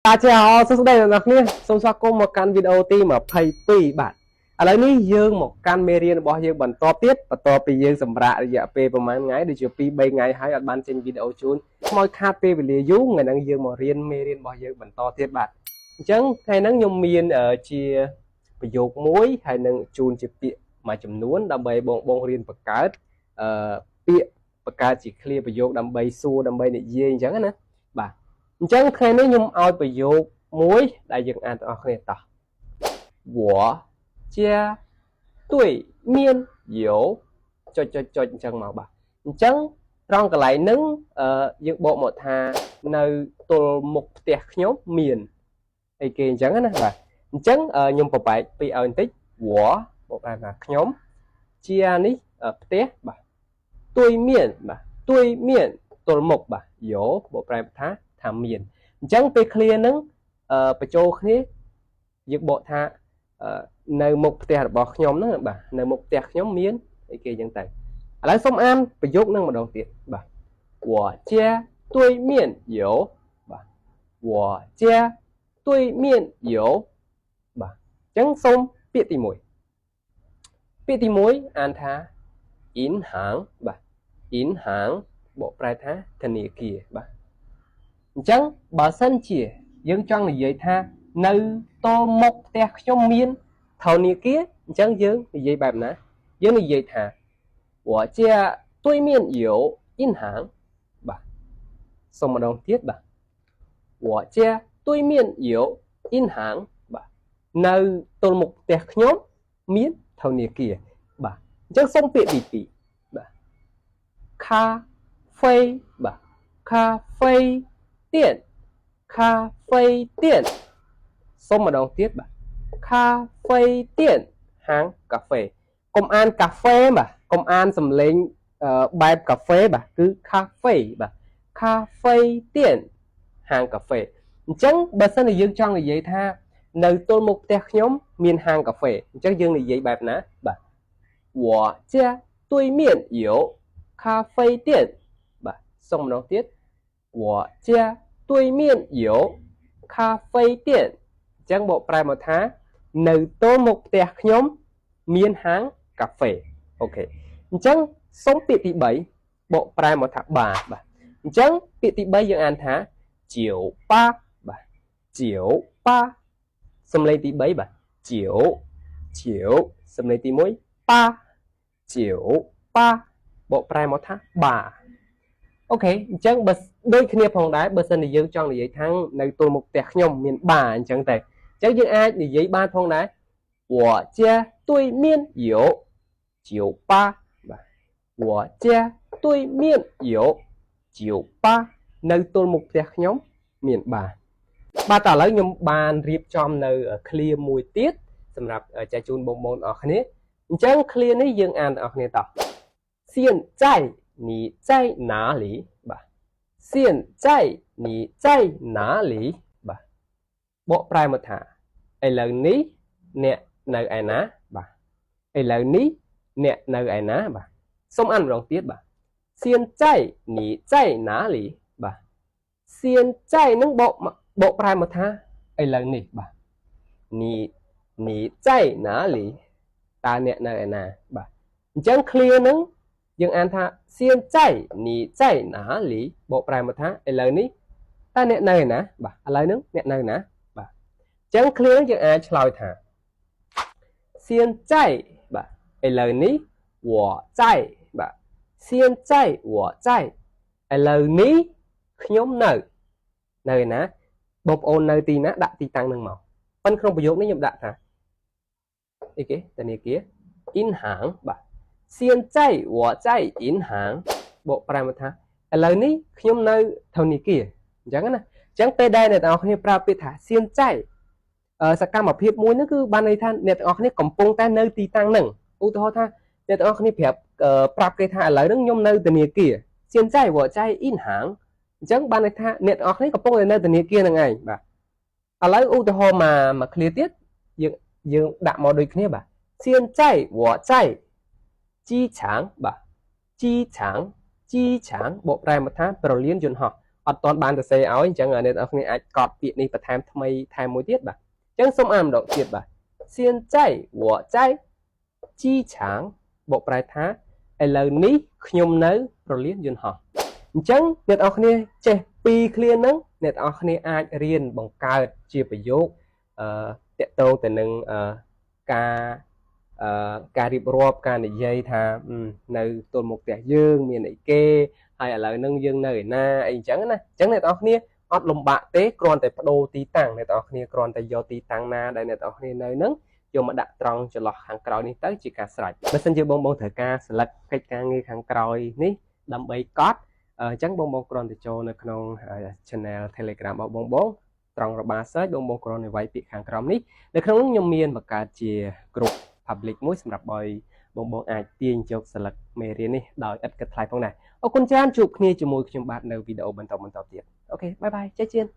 តាជាអសួស្តីអ្នកនរគ្នាសូមស្វាគមន៍មកកាន់វីដេអូទី22បាទឥឡូវនេះយើងមកកាន់មេរៀនរបស់យើងបន្តទៀតបន្ទាប់ពីយើងសម្រាករយៈពេលប្រហែលថ្ងៃដូចជា2 3ថ្ងៃហើយអត់បានចេញវីដេអូជូនខ្មោចខាតពេលវេលាយូរថ្ងៃហ្នឹងយើងមករៀនមេរៀនរបស់យើងបន្តទៀតបាទអញ្ចឹងថ្ងៃហ្នឹងខ្ញុំមានជាប្រយោគមួយហើយនឹងជូនជាពាក្យមួយចំនួនដើម្បីបងបងរៀនបង្កើតអឺពាក្យបង្កើតជាឃ្លាប្រយោគដើម្បីសួរដើម្បីនិយាយអញ្ចឹងណាបាទអញ្ចឹងថ្ងៃនេះខ្ញុំឲ្យប្រយោគមួយដែលយើងអានទាំងអស់គ្នាតោះ我家对面有ចុចចុចចុចអញ្ចឹងមកបាទអញ្ចឹងត្រង់កន្លែងហ្នឹងអឺយើងបកមកថានៅទល់មុខផ្ទះខ្ញុំមានអីគេអញ្ចឹងណាបាទអញ្ចឹងខ្ញុំបបែកពីឲ្យបន្តិច我បកប្រែថាខ្ញុំជានេះផ្ទះបាទ对面បាទ对面ទល់មុខបាទ有បកប្រែថាថាមានអញ្ចឹងពេលឃ្លាហ្នឹងអឺបញ្ចូលគ្នាយើងបកថានៅមុខផ្ទះរបស់ខ្ញុំហ្នឹងបាទនៅមុខផ្ទះខ្ញុំមានអីគេអញ្ចឹងទៅឥឡូវសូមអានប្រយោគហ្នឹងម្ដងទៀតបាទ我家对面有បាទ我家对面有បាទអញ្ចឹងសូមពាក្យទី1ពាក្យទី1អានថា银行បាទ银行បកប្រែថាធនាគារបាទអញ្ចឹងបើសិនជាយើងចង់និយាយថានៅទល់មុខផ្ទះខ្ញុំមានធនាគារអញ្ចឹងយើងនិយាយបែបណាយើងនិយាយថា我家对面有银行បាទសូមម្ដងទៀតបាទ我家对面有银行បាទនៅទល់មុខផ្ទះខ្ញុំមានធនាគារបាទអញ្ចឹងសូមពាក្យទី2បាទ咖啡បាទ咖啡店咖啡店សូមម្ដងទៀតបាទ咖啡店ហាងកាហ្វេកុំអានកាហ្វេបាទកុំអានសំឡេងបែបកាហ្វេបាទគឺកាហ្វេបាទ咖啡店ហាងកាហ្វេអញ្ចឹងបើសិនជាយើងចង់និយាយថានៅទល់មុខផ្ទះខ្ញុំមានហាងកាហ្វេអញ្ចឹងយើងនិយាយបែបណាបាទ我家对面有咖啡店បាទសូមម្ដងទៀត我家对面有咖啡店អញ្ចឹងបកប្រែមកថានៅទល់មុខផ្ទះខ្ញុំមានហាងកាហ្វេOK អញ្ចឹងសូមពាក្យទី3បកប្រែមកថាបាបាទអញ្ចឹងពាក្យទី3យើងអានថា酒吧បាទ酒吧សំឡេងទី3បាទ酒酒សំឡេងទី1八酒吧បកប្រែមកថាបា OK អញ្ចឹងបើដូចគ្នាផងដែរបើសិនជាយើងចង់និយាយថានៅទល់មុខផ្ទះខ្ញុំមានបាអញ្ចឹងតែអញ្ចឹងយើងអាចនិយាយបានផងដែរ我家对面有酒吧បាទ我家对面有酒吧នៅទល់មុខផ្ទះខ្ញុំមានបាបាទតើឥឡូវខ្ញុំបានរៀបចំនៅឃ្លាមួយទៀតសម្រាប់ចែកជូនបងប្អូនអរគ្នាអញ្ចឹងឃ្លានេះយើងអានទាំងអស់គ្នាតោះ现在你在哪里បាទ现在你在哪里បាទបកប្រែមកថាឥឡូវនេះអ្នកនៅឯណាបាទឥឡូវនេះអ្នកនៅឯណាបាទសូមអានម្ដងទៀតបាទ现在你在哪里បាទ现在នឹងបកបកប្រែមកថាឥឡូវនេះបាទ你你在哪里តើអ្នកនៅឯណាបាទអញ្ចឹងឃ្លានឹងយើងអានថា现在你在哪里បកប្រែមកថាឥឡូវនេះតើអ្នកនៅឯណាបាទឥឡូវហ្នឹងអ្នកនៅណាបាទអញ្ចឹងឃ្លាយើងអាចឆ្លើយថា现在បាទឥឡូវនេះ我在បាទ现在我在ឥឡូវនេះខ្ញុំនៅនៅឯណាបងប្អូននៅទីណាដាក់ទីតាំងនឹងមកប៉ុន្តែក្នុងប្រយោគនេះខ្ញុំដាក់ថាអីគេធនាគារ 銀行បាទ现在我在銀行បកប្រែមកថាឥឡូវនេះខ្ញុំនៅធនាគារអញ្ចឹងណាអញ្ចឹងពេលដែលអ្នកទាំងអស់គ្នាប្រើពាក្យថា现在សកម្មភាពមួយហ្នឹងគឺបានន័យថាអ្នកទាំងអស់គ្នាកំពុងតែនៅទីតាំងហ្នឹងឧទាហរណ៍ថាអ្នកទាំងអស់គ្នាប្រាប់ប្រាប់គេថាឥឡូវហ្នឹងខ្ញុំនៅធនាគារ现在我在銀行អញ្ចឹងបានន័យថាអ្នកទាំងអស់គ្នាកំពុងតែនៅធនាគារហ្នឹងឯងបាទឥឡូវឧទាហរណ៍មកមួយឃ្លាទៀតយើងយើងដាក់មកដូចគ្នាបាទ现在我在機場បាទ機場機場បកប្រែមកថាប្រលានយន្តហោះឥ អត់ទាន់បានសរសេរឲ្យអញ្ចឹងអ្នកទាំងអស់គ្នាអាចកត់ពាក្យនេះបន្ថែមថ្មីថែមមួយទៀតបាទអញ្ចឹងសូមអានម្ដងទៀតបាទ現在我在機場បកប្រែថាឥឡូវនេះខ្ញុំនៅព្រលានយន្តហោះអញ្ចឹងអ្នកទាំងអស់គ្នាចេះពីរឃ្លាហ្នឹងអ្នកទាំងអស់គ្នាអាចរៀនបង្កើតជាប្រយោគអឺតាក់ទងទៅនឹងអឺការអឺការរៀបរាប់ការនិយាយថានៅទល់មុខផ្ទះយើងមានអីគេហើយឥឡូវហ្នឹងយើងនៅឯណាអីអញ្ចឹងណាអញ្ចឹងអ្នកទាំងអស់គ្នាអត់លំបាកទេគ្រាន់តែបដូរទីតាំងអ្នកទាំងអស់គ្នាគ្រាន់តែយកទីតាំងណាដែលអ្នកទាំងអស់គ្នានៅហ្នឹងយកមកដាក់ត្រង់ចន្លោះខាងក្រោយនេះទៅជាការស្រេចបើសិនជាបងបងត្រូវការស្លឹកកិច្ចការងារខាងក្រោយនេះដើម្បីកត់អញ្ចឹងបងបងគ្រាន់តែចូលនៅក្នុង channel Telegram របស់បងបងត្រង់របា search បងបងគ្រាន់តែវាយពាក្យខាងក្រោមនេះនៅក្នុងនោះខ្ញុំមានបង្កើតជា group public មួយសម្រាប់ឲ្យបងបងអាចទាញយកស្លឹកមេរៀននេះដោយឥតគិតថ្លៃផងដែរអរគុណច្រើនជួបគ្នាជាមួយខ្ញុំបាទនៅវីដេអូបន្តបន្តទៀត OK, bye bye, 再见.